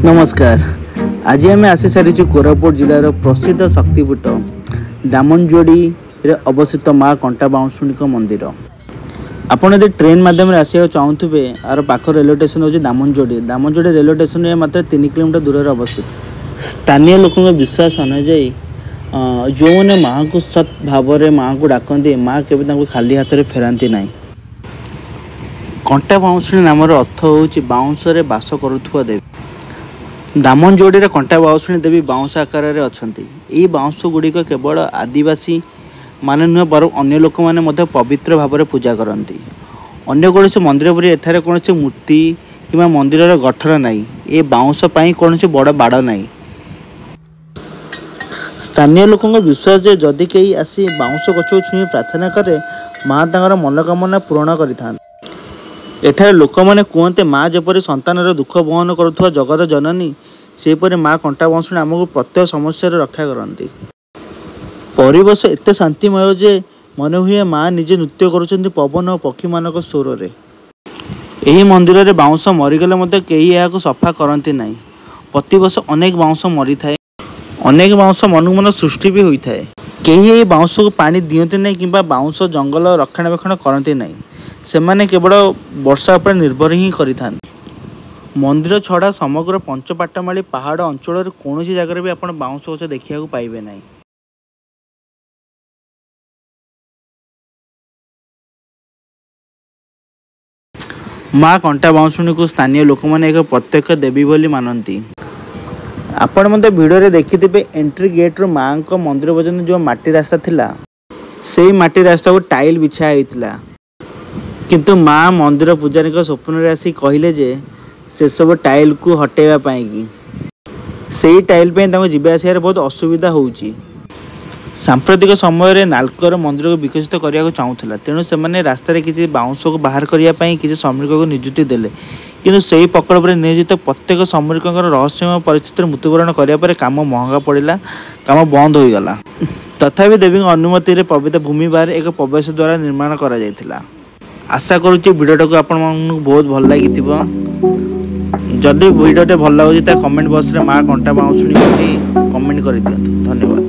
ନମସ୍କାର। ଆଜି ଆମେ ଆସିସାରିଛୁ କୋରାପୁଟ ଜିଲ୍ଲାର ପ୍ରସିଦ୍ଧ ଶକ୍ତିପୀଠ ଦାମନଯୋଡ଼ିରେ ଅବସ୍ଥିତ ମା କଣ୍ଟା ବାଉଁଶୁଣୀଙ୍କ ମନ୍ଦିର। ଆପଣ ଯଦି ଟ୍ରେନ୍ ମାଧ୍ୟମରେ ଆସିବାକୁ ଚାହୁଁଥିବେ, ଆର ପାଖ ରେଲୱେ ଷ୍ଟେସନ ହେଉଛି ଦାମନଯୋଡ଼ି। ଦାମନଯୋଡ଼ି ରେଲୱେ ଷ୍ଟେସନରେ ମାତ୍ର 3 କିଲୋମିଟର ଦୂରରେ ଅବସ୍ଥିତ। ସ୍ଥାନୀୟ ଲୋକଙ୍କ ବିଶ୍ୱାସ ଅନୁଯାୟୀ, ଯେଉଁମାନେ ମାଆଙ୍କୁ ସତ୍ ଭାବରେ ମାଆଙ୍କୁ ଡାକନ୍ତି, ମା କେବେ ତାଙ୍କୁ ଖାଲି ହାତରେ ଫେରାନ୍ତି ନାହିଁ। କଣ୍ଟା ବାଉଁଶୁଣୀ ନାମର ଅର୍ଥ ହେଉଛି ବାଉଁଶରେ ବାସ କରୁଥିବା ଦେବୀ। ଦାମନଯୋଡ଼ିରେ କଣ୍ଟା ବାଉଁଶୁଣୀ ଦେବୀ ବାଉଁଶ ଆକାରରେ ଅଛନ୍ତି। ଏହି ବାଉଁଶ ଗୁଡ଼ିକ କେବଳ ଆଦିବାସୀ ମାନେ ନୁହେଁ, ବରଂ ଅନ୍ୟ ଲୋକମାନେ ମଧ୍ୟ ପବିତ୍ର ଭାବରେ ପୂଜା କରନ୍ତି। ଅନ୍ୟ କୌଣସି ମନ୍ଦିର ପରି ଏଠାରେ କୌଣସି ମୂର୍ତ୍ତି କିମ୍ବା ମନ୍ଦିରର ଗଠନ ନାହିଁ। ଏ ବାଉଁଶ ପାଇଁ କୌଣସି ବଡ଼ ବାଡ଼ ନାହିଁ। ସ୍ଥାନୀୟ ଲୋକଙ୍କ ବିଶ୍ୱାସ ଯେ ଯଦି କେହି ଆସି ବାଉଁଶ ଗଛକୁ ଛୁଇଁ ପ୍ରାର୍ଥନା କରେ, ମା ତାଙ୍କର ମନୋକାମନା ପୂରଣ କରିଥାନ୍ତି। ଏଠାରେ ଲୋକମାନେ କୁହନ୍ତି, ମା ଯେପରି ସନ୍ତାନର ଦୁଃଖ ବହନ କରୁଥିବା ଜଗତ ଜନନୀ, ସେହିପରି ମା କଣ୍ଟା ବାଉଁଶୁଣୀ ଆମକୁ ପ୍ରତ୍ୟେକ ସମସ୍ୟାରୁ ରକ୍ଷା କରନ୍ତି। ପରିବେଶ ଏତେ ଶାନ୍ତିମୟ ଯେ ମନେହୁଏ ମା ନିଜେ ନୃତ୍ୟ କରୁଛନ୍ତି ପବନ ଓ ପକ୍ଷୀମାନଙ୍କ ସ୍ୱରରେ। ଏହି ମନ୍ଦିରରେ ବାଉଁଶ ମରିଗଲେ ମଧ୍ୟ କେହି ଏହାକୁ ସଫା କରନ୍ତି ନାହିଁ। ପ୍ରତିବର୍ଷ ଅନେକ ବାଉଁଶ ମରିଥାଏ। ଅନେକ ବାଉଁଶ ମନକୁ ମନ ସୃଷ୍ଟି ବି ହୋଇଥାଏ। କେହି ଏହି ବାଉଁଶକୁ ପାଣି ଦିଅନ୍ତି ନାହିଁ କିମ୍ବା ବାଉଁଶ ଜଙ୍ଗଲ ରକ୍ଷଣାବେକ୍ଷଣ କରନ୍ତି ନାହିଁ। ସେମାନେ କେବଳ ବର୍ଷା ଉପରେ ନିର୍ଭର ହିଁ କରିଥାନ୍ତି। ମନ୍ଦିର ଛଡ଼ା ସମଗ୍ର ପଞ୍ଚପାଟମାଳି ପାହାଡ଼ ଅଞ୍ଚଳରେ କୌଣସି ଜାଗାରେ ବି ଆପଣ ବାଉଁଶ ଗଛ ଦେଖିବାକୁ ପାଇବେ ନାହିଁ। ମା କଣ୍ଟା ବାଉଁଶୁଣୀକୁ ସ୍ଥାନୀୟ ଲୋକମାନେ ଏକ ପ୍ରତ୍ୟକ୍ଷ ଦେବୀ ବୋଲି ମାନନ୍ତି। ଆପଣ ମଧ୍ୟ ଭିଡ଼ିଓରେ ଦେଖିଥିବେ, ଏଣ୍ଟ୍ରି ଗେଟ୍ରୁ ମାଙ୍କ ମନ୍ଦିର ପର୍ଯ୍ୟନ୍ତ ଯେଉଁ ମାଟି ରାସ୍ତା ଥିଲା, ସେଇ ମାଟି ରାସ୍ତାକୁ ଟାଇଲ୍ ବିଛା ହେଇଥିଲା। କିନ୍ତୁ ମା ମନ୍ଦିର ପୂଜାରୀଙ୍କ ସ୍ୱପ୍ନରେ ଆସି କହିଲେ ଯେ ସେସବୁ ଟାଇଲ୍କୁ ହଟେଇବା ପାଇଁକି। ସେଇ ଟାଇଲ୍ ପାଇଁ ତାଙ୍କୁ ଯିବା ଆସିବାରେ ବହୁତ ଅସୁବିଧା ହେଉଛି। ସାମ୍ପ୍ରତିକ ସମୟରେ ନାଲକୋର ମନ୍ଦିରକୁ ବିକଶିତ କରିବାକୁ ଚାହୁଁଥିଲା। ତେଣୁ ସେମାନେ ରାସ୍ତାରେ କିଛି ବାଉଁଶକୁ ବାହାର କରିବା ପାଇଁ କିଛି ଶ୍ରମିକଙ୍କୁ ନିଯୁକ୍ତି ଦେଲେ। କିନ୍ତୁ ସେହି ପ୍ରକଳ୍ପରେ ନିୟୋଜିତ ପ୍ରତ୍ୟେକ ଶ୍ରମିକଙ୍କର ରହସ୍ୟମୟ ପରିସ୍ଥିତିରେ ମୃତ୍ୟୁବରଣ କରିବା ପରେ କାମ ମହଙ୍ଗା ପଡ଼ିଲା, କାମ ବନ୍ଦ ହୋଇଗଲା। ତଥାପି ଦେବୀଙ୍କ ଅନୁମତିରେ ପବିତ୍ର ଭୂମି ବାହାରେ ଏକ ପ୍ରବେଶ ଦ୍ୱାର ନିର୍ମାଣ କରାଯାଇଥିଲା। ଆଶା କରୁଛି ଭିଡ଼ିଓଟାକୁ ଆପଣମାନଙ୍କୁ ବହୁତ ଭଲ ଲାଗିଥିବ। ଯଦି ଭିଡ଼ିଓଟି ଭଲ ଲାଗୁଛି, ତା କମେଣ୍ଟ ବକ୍ସରେ ମା କଣ୍ଟା ବାଉଁଶୁଣୀ ବୋଲି କମେଣ୍ଟ କରିଦିଅନ୍ତୁ। ଧନ୍ୟବାଦ।